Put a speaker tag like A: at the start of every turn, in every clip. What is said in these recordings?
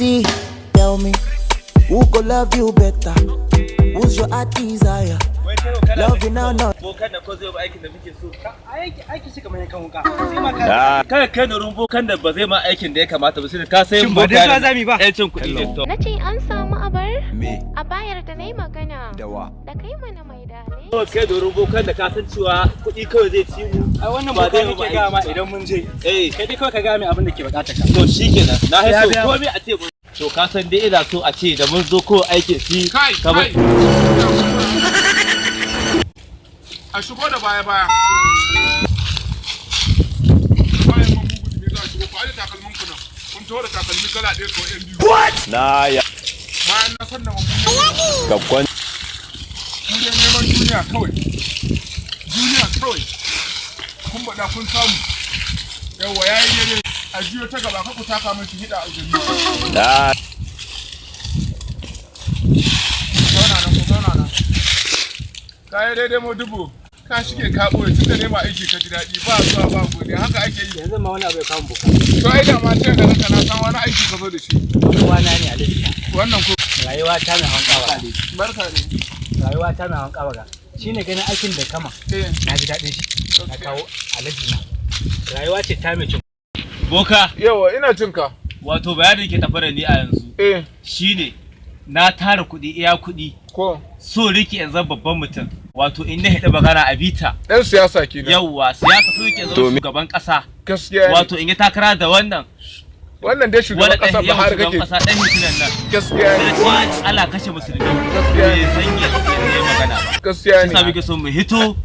A: See, tell me, who go love you better? Who's your heart desire? Love you now, no.
B: Bokan da ko zai ba aikin da muke so.
C: Aiki aiki shi kamar yankan wuka. Sai ma ka
B: Kada kai da rumbo kan da ba zai ma aikin da ya kamata ba, sai ka sai
C: Shin ba dai zuwa zami ba?
B: Yancin kuɗi ne to.
D: Na ce an samu abar?
E: Me?
D: A bayar da na yi magana.
E: Dawa.
D: Da kai mana mai dale.
B: Kawai kai da rumbo kan da ka san cewa kuɗi kawai zai ci mu.
C: Ai wannan
B: Ba
C: boka
B: zai ma
C: nake ga ma
B: aiki ba.
C: idan mun je.
B: Eh.
C: Kai dai kawai ka ga mai abin da ke bukata ka.
B: To shikenan. Na
C: Ya
B: haiso
C: biya.
B: komai a ce to ka san dai ina so a ce da mun zo ko aikin shi
F: Kai,
B: kamar
F: kai. A shigo da baya baya. Bayan mun bugu ne za a shigo, ku aje takalmin ku nan. Kun taho da takalmi kala ɗaya ko ƴan biyu.
E: Na ya
F: Bayan na san da mun
E: gabkwan.
F: Ku dai neman duniya kawai. Duniya kawai. Kun baɗa kun samu. Yawwa, yayi daidai. A jiyo ta gaba, ka ku taka min hida a jini.
E: Na
F: Zauna nan, ku zauna nan. Ka yi daidai mo dubu. Ka shige ka ɓoye tun da nema aiki ka ji daɗi, ba zuwa ba godiya, haka ake yi.
C: Yanzu ma wani abu ya kawo boka.
F: To ai da ma tun da ranka na san wani aiki ka zo da shi.
C: Uwa na ne alaji.
F: Wannan ko
C: Rayuwa ta mai hawan kawara.
F: Barka ne.
C: Rayuwa ta mai hawan kawara. Shine ganin aikin da kama.
F: Eh.
C: Na ji daɗin shi. Na kawo alaji na. Rayuwa ce ta mai cin.
B: Boka,
F: Yawa, ina jin ka.
B: wato bayanin ke tafi da ni a yanzu shine na tara kuɗi iya kuɗi.
F: Ko
B: So rike in zama babban mutum. Wato in na haɗa magana a bita.
F: dan siyasa kenan.
B: Yawwa, siyasa, so rike in zama
E: Domin-
B: shugaban ƙasa.
F: Gaskiya ne.
B: Wato in yi takara da wannan
F: Wannan dai shugaban
B: wani
F: kasa
B: ɗan yawan
F: Buhari
B: shugaban
F: kake.
B: ƙasa ɗan hitunan nan.
F: Gaskiya ne.
B: Sai ce ana kashe musulmi.
F: Gaskiya ne.
B: Bai san ya yi magana ba.
F: Gaskiya
B: Shi sa
F: ne.
B: muke so mu hito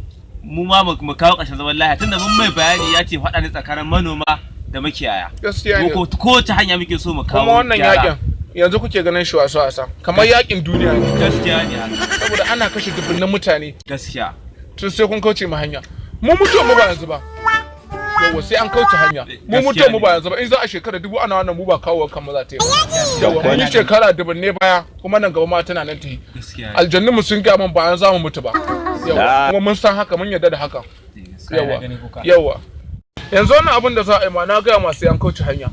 B: mu ma mu kawo ƙarshen zaman lafiya, tunda mun mai bayani ya ce faɗa ne tsakanin manoma da makiyaya.
F: Gaskiya
B: Mu
F: ne.
B: ko kowace hanya muke so mu kawo
F: Kuma wannan
B: gyara.
F: yakin yanzu kuke ganin shi wasa wasa kamar yakin duniya ne.
B: Gaskiya ne haka.
F: Saboda ana kashe dubunnan mutane.
B: Gaskiya.
F: Tun sai kun kauce ma hanya. Mu mutuwa mu ba yanzu ba. Yawa, sai an kauce hanya. Mu
B: Gaskiya
F: mutuwa mu
B: ne.
F: ba yanzu ba, in za a shekara 1000 ana wannan, mu ba kawo kan mu za ta yi ba. Yawa, mun yi shekara dubunne baya, kuma nan gaba ma tana nan ta yi.
B: Gaskiya ne.
F: Aljannu mu sun gaya min bayan za mu mutu ba. Yawa, kuma mun san haka, mun yarda da haka. Yawa, yawa, yanzu wannan abin da za a yi ma, na gaya masu yan kauce hanya,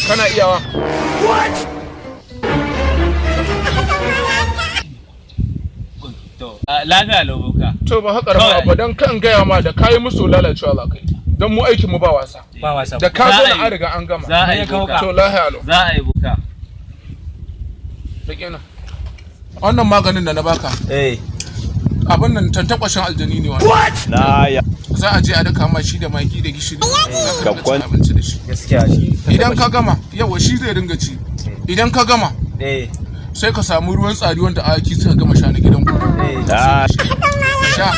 F: kana iyawa?
B: To, a, lafiya lau boka.
F: To ba haka rama ba, dan kan gaya ma da kayi musu lalacewa za kai, don mu aikin mu ba wasa.
C: Ba wasa.
F: Da ka
B: Za
F: zo
B: a
F: na
B: yi.
F: an riga an gama.
B: Za a yi
C: Ya kawo
B: boka.
F: To lahiya lau.
B: Za a yi boka.
F: Rike nan. Wannan maganin da na baka,
B: Eh.
F: abin nan tantakwashin aljani ne wannan.
E: Na ya
F: Za a je a daka ma shi da magi da gishiri, za ka dinga cin abinci da shi.
B: Gaskiya ne.
F: Idan ka gama, yawa, shi zai dinga ci. Idan ka gama, sai ka samu ruwan tsari wanda awaki suka gama sha na gidan ku.
E: Na
F: Sha.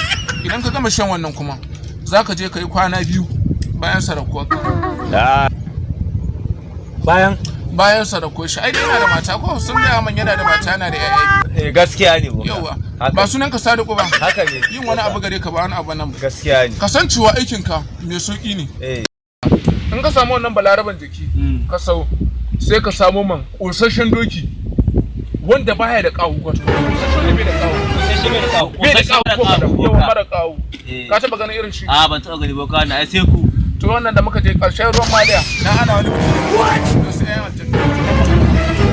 F: Idan ka gama shan wannan kuma, za ka je ka yi kwana 2 bayan sarakuwarka.
E: Na
C: Bayan
F: Bayan sarakuwar shi, ai dai yana da mata ko? Sun gaya man yana da mata, yana da 'ya'ya biyu.
B: Eh, gaskiya ne boka.
F: Yawa.
B: Haka.
F: Ba sunan ka Sadiku ba?
B: Haka ne.
F: Yin wani abu gare ka ba wani abu nan ba.
B: Gaskiya ne.
F: Kasancewa aikinka mai sauki ne. In ka samu wannan balaraban jiki, ka sau, sai ka samu man ƙosasshen doki wanda baya da ƙahu kwato. Ƙosasshen ne bai da ƙahu.
B: Sai shi mai da kawo.
F: Bai da ƙahu ko kaɗan. Yawa, mara ƙahu.
B: Eh.
F: Ka taɓa ganin irin shi?
B: A, ban taɓa gani boka na, ai sai ku.
F: To wannan da muka je ƙarshen ruwan Maliya na ana wani biki. To sai ayan aljanna.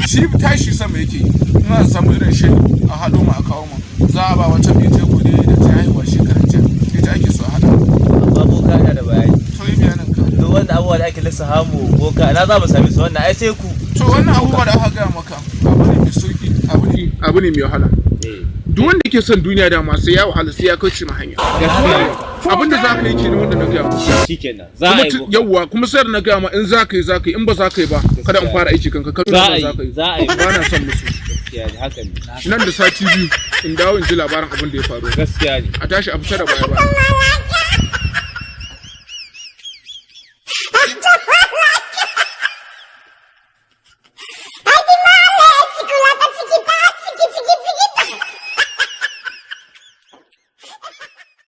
F: Shi tashi sama yake yi. In an samu irin shi a haɗo mu a kawo mu. Za a ba wata mai jego ne da ta haihuwa shekaran jiya. Ita ake so a haɗa.
B: Amma boka yana da bayani.
F: To yi bayanin ka.
B: Duk wannan abubuwa da ake lissafa mu boka, ina za mu same su? Wannan ai sai ku.
F: To wannan abubuwa da aka gaya maka abu ne mai sauki, abu ne mai wahala. Duk wanda yake son duniya da sai ya wahala, sai ya kauce ma hanya. Abin da za ka yi kenan wanda na gaya maka.
B: Shikenan. Za a
F: Kuma
B: yi boka.
F: yawwa, kuma sayar na gaya ma, in za ka yi za ka yi, in ba za ka yi ba kada in fara aiki kanka ka
B: Za
F: nuna
B: a
F: ba
B: yi,
F: za ka yi.
B: za a yi.
F: Ba na son musu.
B: Gaskiya ne, haka ne.
F: Nan da sati 2 in dawo in ji labarin abin da ya faru.
B: Gaskiya ne.
F: A tashi a fita da baya baya.